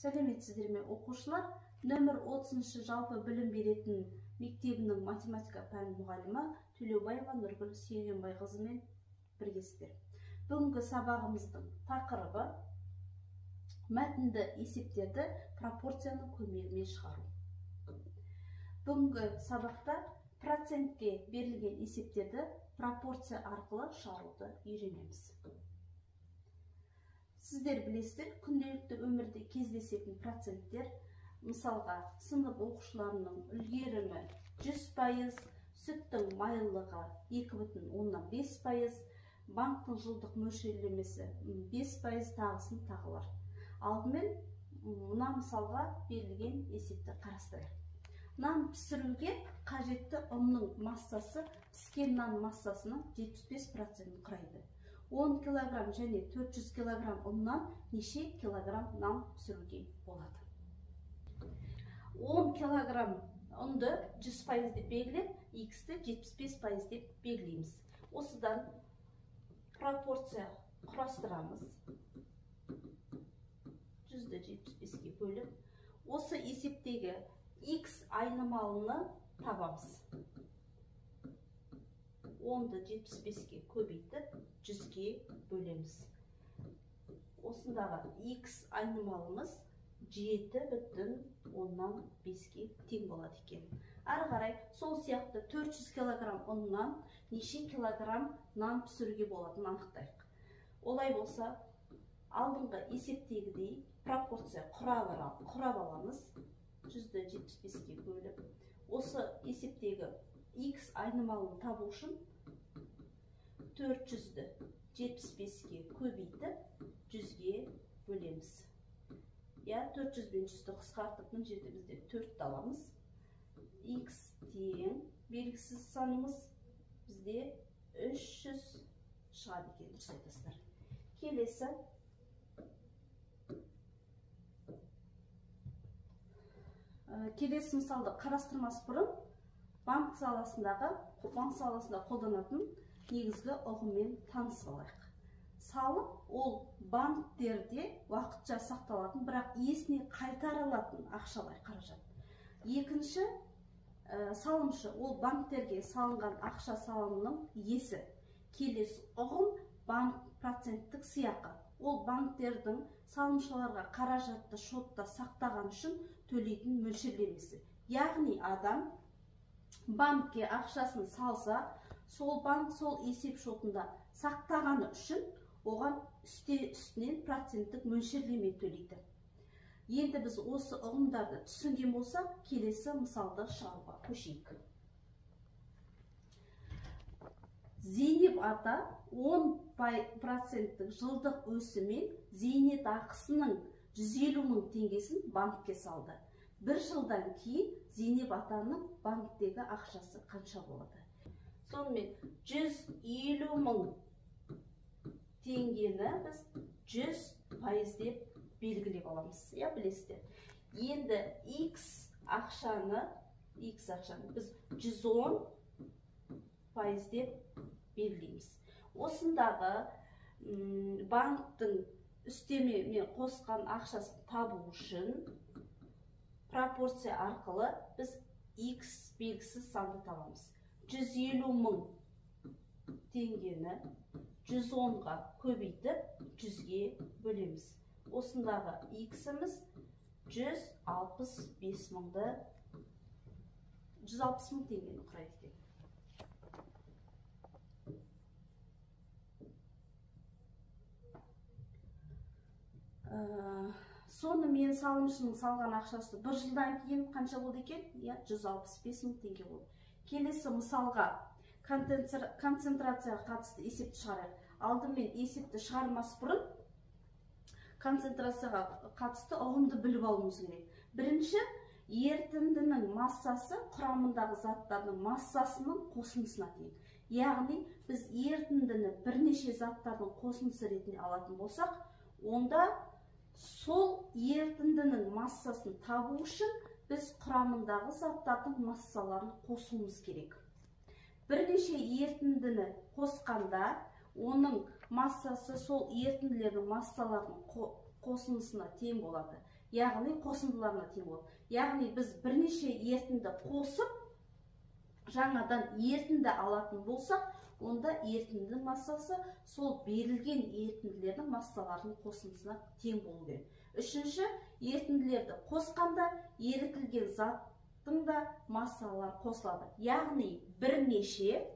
Сәлеметсіздер ме, оқушылар? Нөмір 30-шы жалпы білім беретін мектебінің математика пән мұғалімі Төлеубаева Нұргүл Сейленбайқызымен біргесіздер. Бүгінгі сабағымыздың тақырыбы мәтінді есептерді пропорцияның көмегімен шығару. Бүгінгі сабақта процентке берілген есептерді пропорция арқылы шығаруды үйренеміз. Сіздер білесіздер, күнделікті өмірде кездесетін проценттер, мысалға, сынып оқушыларының үлгерімі 100%, сүттің майлылығы 2,5%, банктың жылдық мөлшерлемесі 5%, тағысын тағылар. Алдымен мына мысалға берілген есепті қарастырайық. Нан пісіруге қажетті ұнның массасы піскен нан массасының 75%-ін құрайды. 10 килограмм және 400 килограмм ұннан неше килограмм нан пісіруге болады? 10 килограмм ұнды 100% деп белгілеп, x-ті 75% деп белгілейміз. Осыдан пропорция құрастырамыз. 100-ді 75-ке бөліп, осы есептегі x айнымалыны табамыз. 10-ды 75-ке көбейтіп, 100-ге бөлеміз. Осындағы x айнымалымыз 7,5-ке тең болады екен. Ары қарай сол сияқты 400 килограмм ұннан неше килограмм нан пісіруге болатынын анықтайық. Олай болса, алдыңғы есептегідей пропорция құрап аламыз. 100-ді 75-ке бөліп, осы есептегі x айнымалын табу үшін 400-ді 75-ке көбейтіп, 100-ге бөлеміз. Я 400 бен 100-ді қысқартып, мына жерде бізде 4-ті аламыз. X тең белгісіз санымыз бізде 300 шығады екен, дұрыс айтасыздар. Келесі мысалды қарастырмас бұрын банк саласында қолданатын негізгі ұғыммен танысып алайық. Салық ол банктерде уақытша сақталатын, бірақ иесіне қайтарылатын ақшалай қаражат. Екінші, салымшы ол банктерге салынған ақша салымының иесі. Келесі ұғым банк проценттік сыйақы. Ол банктердің салымшыларға қаражатты шотта сақтаған үшін төлейтін мөлшерлемесі. Яғни адам банкке ақшасын салса, сол банк сол есеп шотында сақтағаны үшін оған үстінен проценттік мөлшерлеме төлейді. Енді біз осы ұғымдарды түсінген болсақ, келесі мысалды шығаруға көшейік. Зейнеп ата 10% жылдық өсіммен зейнет ақысының 150 мың теңгесін банкке салды. Бір жылдан кейін Зейнеп атаның банктегі ақшасы қанша болады? Сонымен 150 мың теңгені біз 100% деп белгілеп аламыз. Я білесіздер. Енді x ақшаны біз 110% деп белгілейміз. Осындағы банктің үстемемен қосқан ақшасын табу үшін пропорция арқылы біз x белгісіз санды табамыз. 150 мың теңгені 110-ға көбейтіп, 100-ге бөлеміз. Осындағы x-іміз 165 мың теңгені құрайды екен. Сонымен салымшының салған ақшасы бір жылдан кейін қанша болды екен? 165 мың теңге болды. Келесі мысалға концентрацияға қатысты есепті шығарайық. Алдымен есепті шығармас бұрын концентрацияға қатысты ұғымды біліп алуымыз керек. Бірінші, ерітіндінің массасы құрамындағы заттардың массасының қосындысына тең. Яғни біз ерітіндіні бірнеше заттардың қосындысы ретінде алатын болсақ, онда сол ерітіндінің массасын табу үшін біз құрамындағы заттардың массаларын қосуымыз керек. Бірнеше ерітіндіні қосқанда оның массасы сол ерітінділердің массаларының қосындысына тең болады. Яғни қосындыларына тең болады. Яғни біз бірнеше ерітінді қосып, жаңадан ерітінді алатын болсақ, онда ерітіндінің массасы сол берілген ерітінділердің массаларының қосындысына тең болу керек. Үшінші, ерітінділерді қосқанда ерітілген заттың да массалары қосылады. Яғни бірнеше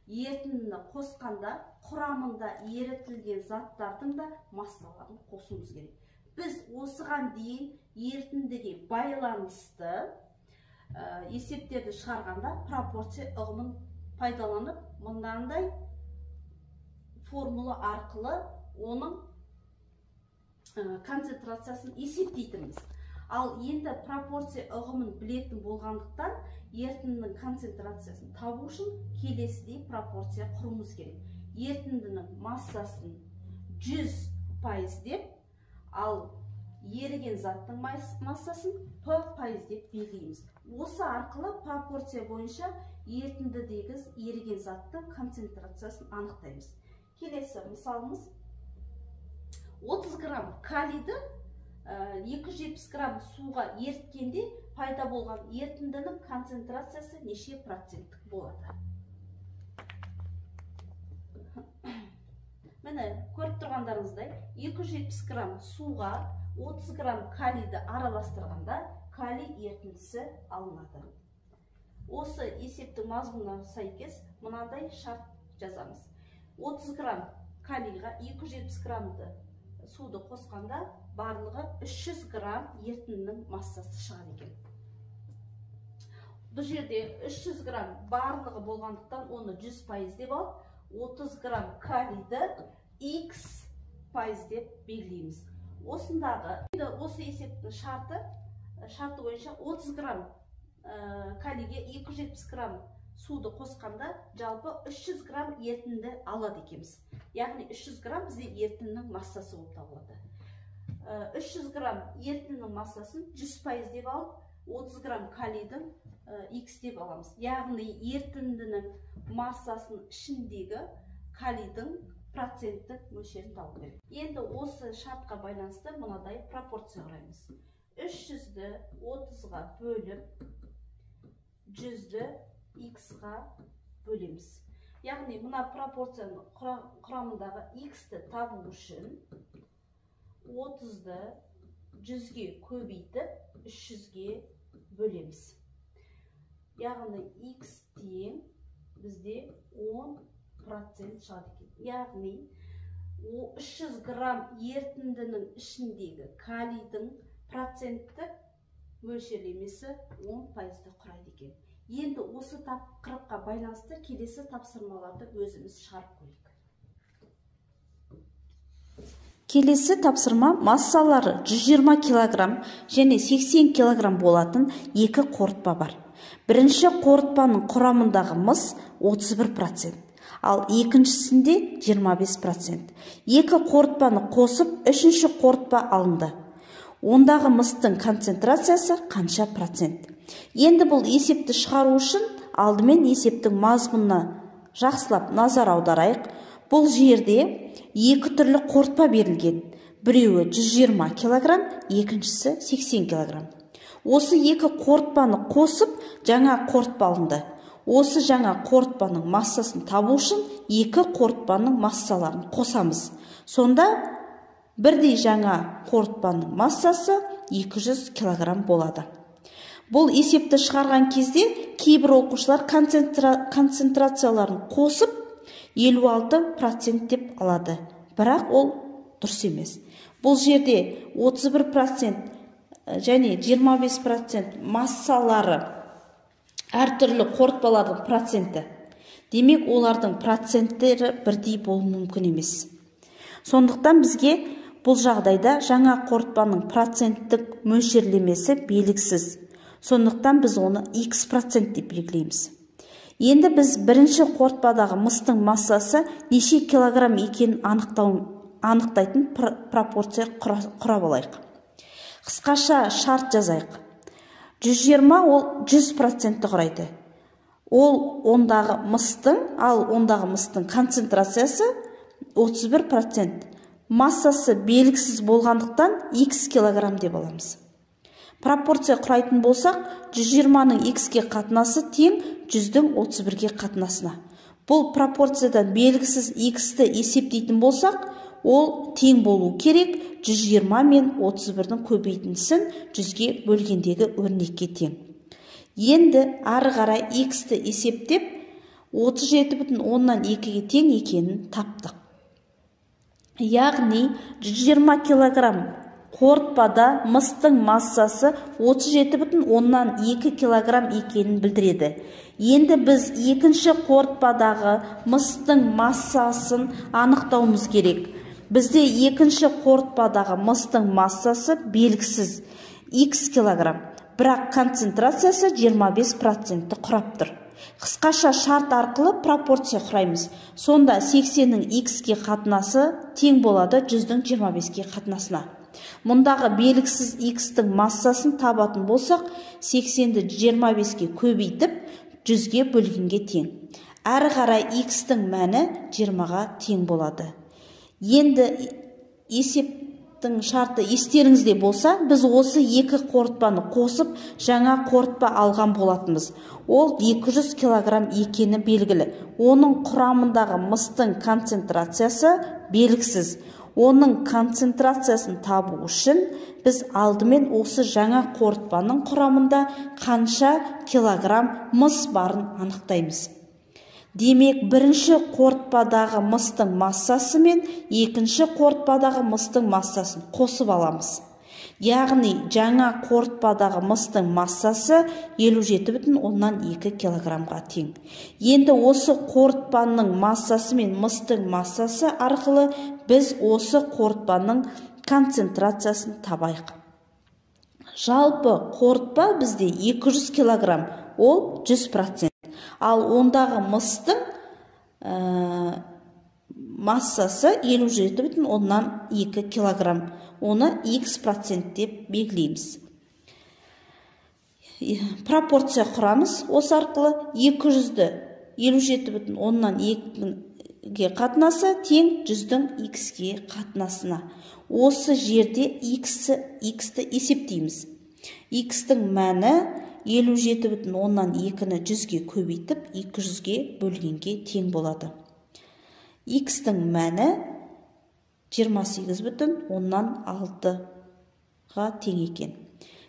ерітіндіні қосқанда құрамында ерітілген заттардың да массаларын қосуымыз керек. Біз осыған дейін ерітіндіге байланысты есептерді шығарғанда пропорция ұғымын пайдаланып, мынандай формула арқылы оның концентрациясын есептейтінбіз. Ал енді пропорция ұғымын білетін болғандықтан ерітіндінің концентрациясын табу үшін келесідей пропорция құруымыз керек. Ерітіндінің массасын 100% деп, ал еріген заттың массасын P% деп белгілейміз. Осы арқылы пропорция бойынша ерітіндідегі еріген заттың концентрациясын анықтаймыз. Келесі мысалымыз 30 грамм калийді 270 грамм суға еріткенде пайда болған ерітіндінің концентрациясы неше проценттік болады? Міне, көріп тұрғандарыңыздай, 270 грамм суға 30 грамм калийді араластырғанда калий ерітіндісі алынады. Осы есептің мазмұнына сәйкес мынадай шарт жазамыз. 30 грамм калийға 270 граммды суды қосқанда барлығы 300 грамм ерітіндінің массасы шығады екен. Бұл жерде 300 грамм барлығы болғандықтан оны 100% деп алып, 30 грамм калийді x пайыз деп белгілейміз. Осындағы, енді осы есептің шарты бойынша 30 грамм калийге 270 грамм суды қосқанда жалпы 300 грамм ерітінді алады екенбіз. Яғни 300 грамм бізде ерітіндінің массасы болып табылады. 300 грамм ерітіндінің массасын 100% деп алып, 30 грамм калийдің x деп аламыз. Яғни ерітіндінің массасының ішіндегі калийдің проценттік мөлшерін табу керек. Енді осы шартқа байланысты мынадай пропорция құраймыз. 300-ді 30-ға бөліп, 100-ді x-ға бөлеміз. Яғни мына пропорцияның құрамындағы x-ті табу үшін 30-ды 100-ге көбейтіп, 300-ге бөлеміз. Яғни x тең бізде 10% шығады екен. Яғни 300 грамм ерітіндінің ішіндегі калийдің проценттік мөлшерлемесі 10%-ды құрайды екен. Енді осы тақырыпқа байланысты келесі тапсырмаларды өзіміз шығарып көрейік. Келесі тапсырма массалары 120 килограмм және 80 килограмм болатын екі қорытпа бар. Бірінші қорытпаның құрамындағы мыс 31%, ал екіншісінде 25%. Екі қорытпаны қосып, үшінші қорытпа алынды. Ондағы мыстың концентрациясы қанша процент? Енді бұл есепті шығару үшін алдымен есептің мазмұнына жақсылап назар аударайық. Бұл жерде екі түрлі қорытпа берілген. Біреуі 120 килограмм, екіншісі 80 килограмм. Осы екі қорытпаны қосып, жаңа қорытпа алынды. Осы жаңа қорытпаның массасын табу үшін екі қорытпаның массаларын қосамыз. Сонда бірдей жаңа қорытпаның массасы 200 килограмм болады. Бұл есепті шығарған кезде кейбір оқушылар концентрацияларын қосып 56% деп алады. Бірақ ол дұрыс емес. Бұл жерде 31% және 25% массалары әртүрлі қорытпалардың проценті. Демек, олардың проценттері бірдей болуы мүмкін емес. Сондықтан бізге бұл жағдайда жаңа қорытпаның проценттік мөлшерлемесі белгісіз. Сондықтан біз оны x процент деп белгілейміз. Енді біз бірінші қорытпадағы мыстың массасы неше килограмм екенін анықтайтын пропорция құрап алайық. Қысқаша шарт жазайық. 120 ол 100%-ті құрайды. Ол ондағы мыстың, ал ондағы мыстың концентрациясы 31%. Массасы белгісіз болғандықтан x килограмм деп аламыз. Пропорция құрайтын болсақ, 120-ның x-ке қатынасы тең 100-дің 31-ге қатынасына. Бұл пропорциядан белгісіз x-ті есептейтін болсақ, ол тең болу керек 120 мен 31-дің көбейтіндісін 100-ге бөлгендегі өрнекке тең. Енді ары қарай x-ті есептеп 37,2-ге тең екенін таптық. Яғни 120 килограмм қорытпада мыстың массасы 37,2 килограмм екенін білдіреді. Енді біз екінші қорытпадағы мыстың массасын анықтауымыз керек. Бізде екінші қорытпадағы мыстың массасы белгісіз x килограмм, бірақ концентрациясы 25%-ті құрап тұр. Қысқаша шарт арқылы пропорция құраймыз. Сонда 80-нің x-ке қатынасы тең болады 100-дің 25-ке қатынасына. Мұндағы белгісіз x-тің массасын табатын болсақ, 80-ді 25-ке көбейтіп, 100-ге бөлгенге тең. Әрі қарай x-тің мәні 20-ға тең болады. Енді есептің шарты естеріңізде болса, біз осы екі қорытпаны қосып, жаңа қорытпа алған болатынбыз. Ол 200 килограмм екені белгілі. Оның құрамындағы мыстың концентрациясы белгісіз. Оның концентрациясын табу үшін біз алдымен осы жаңа қорытпаның құрамында қанша килограмм мыс барын анықтаймыз. Демек, бірінші қорытпадағы мыстың массасы мен екінші қорытпадағы мыстың массасын қосып аламыз. Яғни, жаңа қорытпадағы мыстың массасы 57,2 килограммға тең. Енді осы қорытпаның массасы мен мыстың массасы арқылы біз осы қорытпаның концентрациясын табайық. Жалпы қорытпа бізде 200 килограмм, ол 100%. Ал ондағы мыстың массасы 57,2 килограмм. Оны x% деп белгілейміз. Пропорция құрамыз. Осы арқылы 200-ді 57,2-ге қатынасы тең 100-дің x-ке қатынасына. Осы жерде x-ті есептейміз. X-тің мәні 57,2-ні 100-ге көбейтіп, 200-ге бөлгенге тең болады. X-тің мәні 28,6-ға тең екен.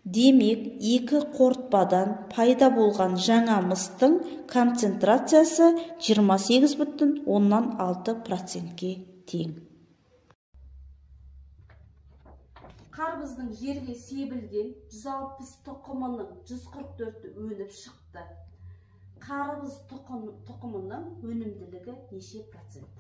Демек, екі қорытпадан пайда болған жаңа мыстың концентрациясы 28,6%-ке тең. Қарбыздың жерге себілген 160 тұқымының 144-і өніп шықты. Қарбыз тұқымының өнімділігі неше процент?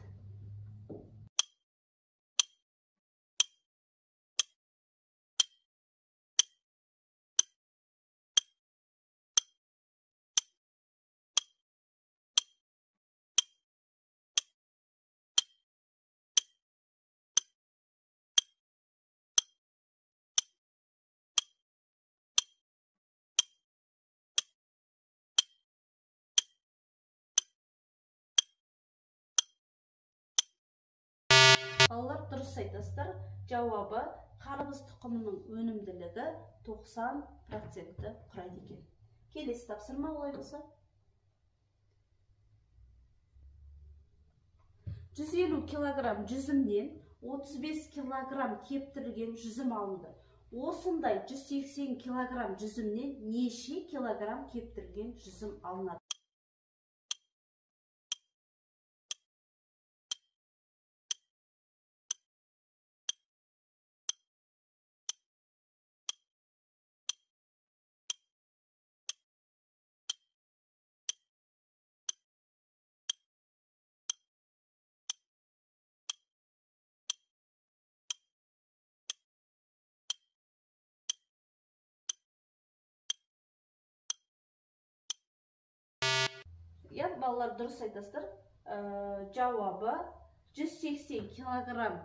Балалар дұрыс айтасыздар. Жауабы қарбыз тұқымының өнімділігі 90%-ті құрайды екен. Келесі тапсырма олай болса. 150 килограмм жүзімнен 35 килограмм кептірілген жүзім алынды. Осындай 180 килограмм жүзімнен неше килограмм кептірілген жүзім алынады? Иә, балалар дұрыс айтасыздар. Жауабы 180 килограмм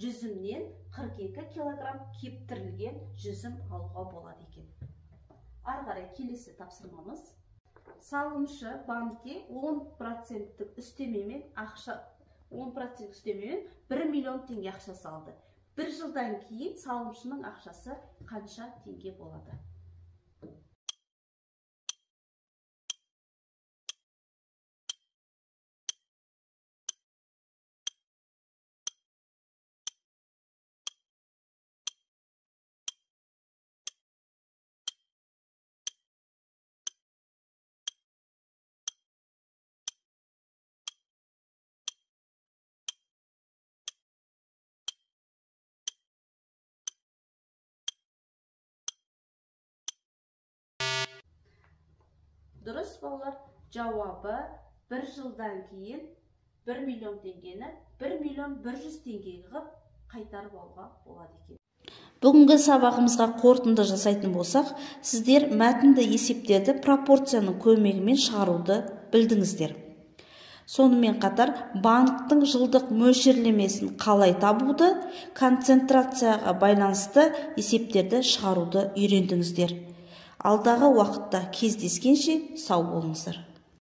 жүзімнен 42 килограмм кептірілген жүзім алуға болады екен. Ары қарай келесі тапсырмамыз. Салымшы банкке 10%-тік үстемемен ақша 10% үстемемен 1 миллион теңге ақша салды. Бір жылдан кейін салымшының ақшасы қанша теңге болады? Дұрыс, балалар, жауабы бір жылдан кейін 1 миллион теңгені 1 миллион 100 теңге қылып қайтарып алуға болады екен. Бүгінгі сабағымызға қорытынды жасайтын болсақ, сіздер мәтінді есептерді пропорцияның көмегімен шығаруды білдіңіздер. Сонымен қатар банктің жылдық мөлшерлемесін қалай табуды, концентрацияға байланысты есептерді шығаруды үйрендіңіздер. Алдағы уақытта кездескенше сау болыңыздар.